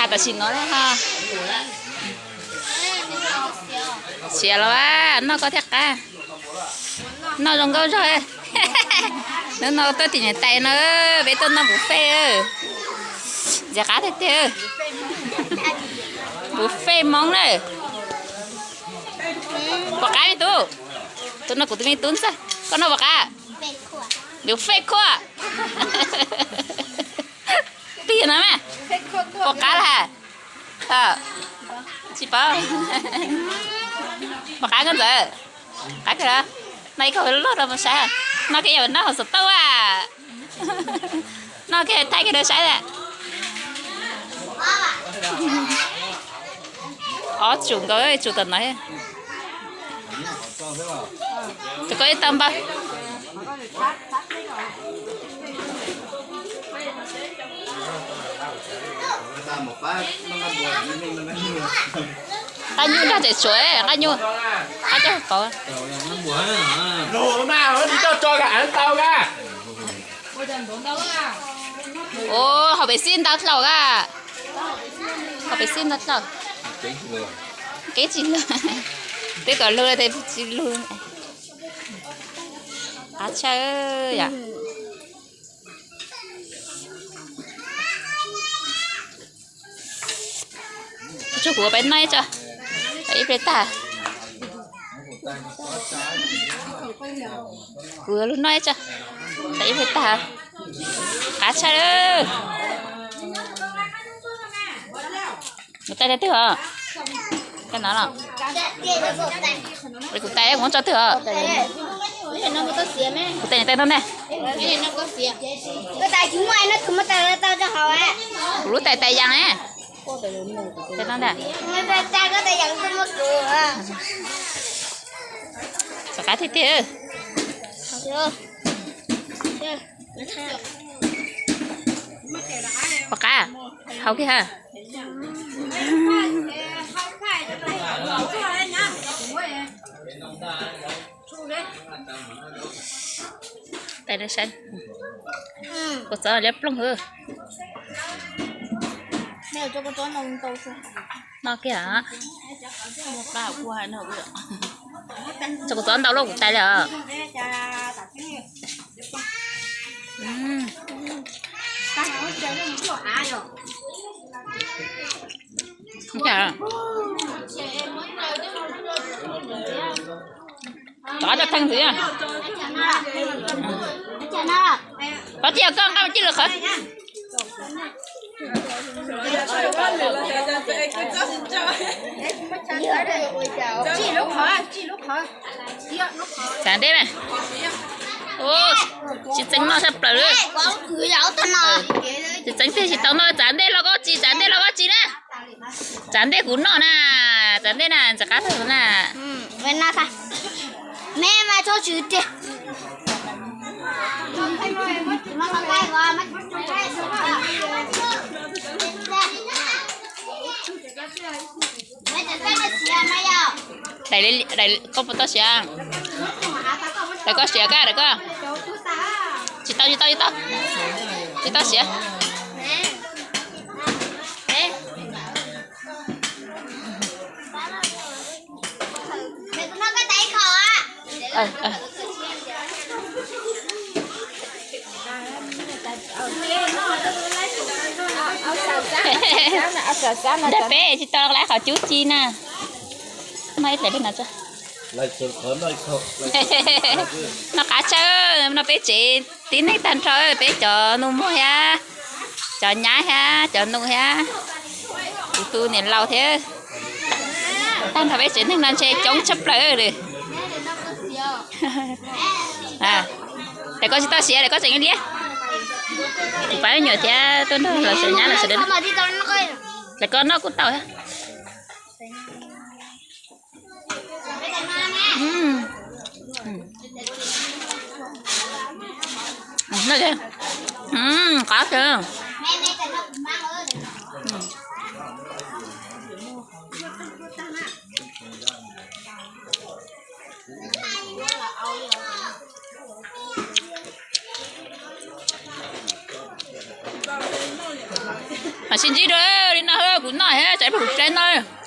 Tam sim no ho siav los noj koj thiaj qab. Noj zoo nkauj zog. Hnub no tuaj tim niam tais no, peb tuaj noj buffet. Ntxim qab tiag tiag. Buffet Hmoob na. Puas qab me tub? Tus no kuv tus me tub ntxawg. Koj noj puas qab? Buffet khuaj. Twg yog no mas? Puas qab lawm? Tsis paub. Puas qab koj ntxawm? Qab kawg. Noj ib khau loj rau mus saib. Noj kiag yam noj hauv xov tooj a. Noj kiag thaij kiag rau saib a. Ob tsum nkaus tsum tom no. Tus koj ib tau npaum. Qab nyuj nrog tseem tshuav, qab nyuj, qab coj pov. Ua, hauv pem xij ntau dlaus a. Hauv pem xij ntau dlaus. Kev tsis lug. Twb kom lug tes tsis lug. Qab tshaj yom. Tsuag kuv peb noj ib tso, ib pliag tag. Kuv lug noj ib tso, ib pliag tag. Qab tshaj lawm. Kuv tais tais twg os? Tais no los? Kuv tais kuv muab tso twg os? Kuv tais tais no ne. Kuv lub tais tais yas ne. Tais no ntag. Rov qab tiag tiag. Rov qab, hau kiag ha. Tais no saib, kua txob liab ploog. Noj kiag. Tso kua txob ntau luaj kuv tais li os. Tov cov theej ntxiv. Tov tij koj nqa mus cij lwm qhov. Txav nteb mas. Tsis txeev noj tshaj plaws li. Tsis txeev tiag tsis tau noj, txav ntej los koj tsis, txav ntej los koj tsis na. Txav ntej kuv noj na, txav ntej na, ntxim qab tag na. Daim, daim koj puas tau siav? Daim koj siav koj, daim koj. Tsis tau, tsis tau, tsis tau. Tsis tau siav. Nrog peb tsis tau lawv qhov cub ci na. Noj ib pliag peb no tso. Noj qab tshaj, no peb tsev tib neeg tag nrho, peb cov nus muag thiab, cov nyab thiab, cov nus thiab, kuv tus niam laus thiab. Tag nrho peb tsev neeg no ntshe coob tshaj plaws li. Lawv koj tsis tau siav, lawv koj tseem liab. Kuv pab me nyuam thiab tuaj nrog lawv sawv nyab lawv sawv daws. Lawv koj noj kuj tau thiab. Qab kawg. Mam sib ntsib dua li no, Tsav pem kuv tsev ntag.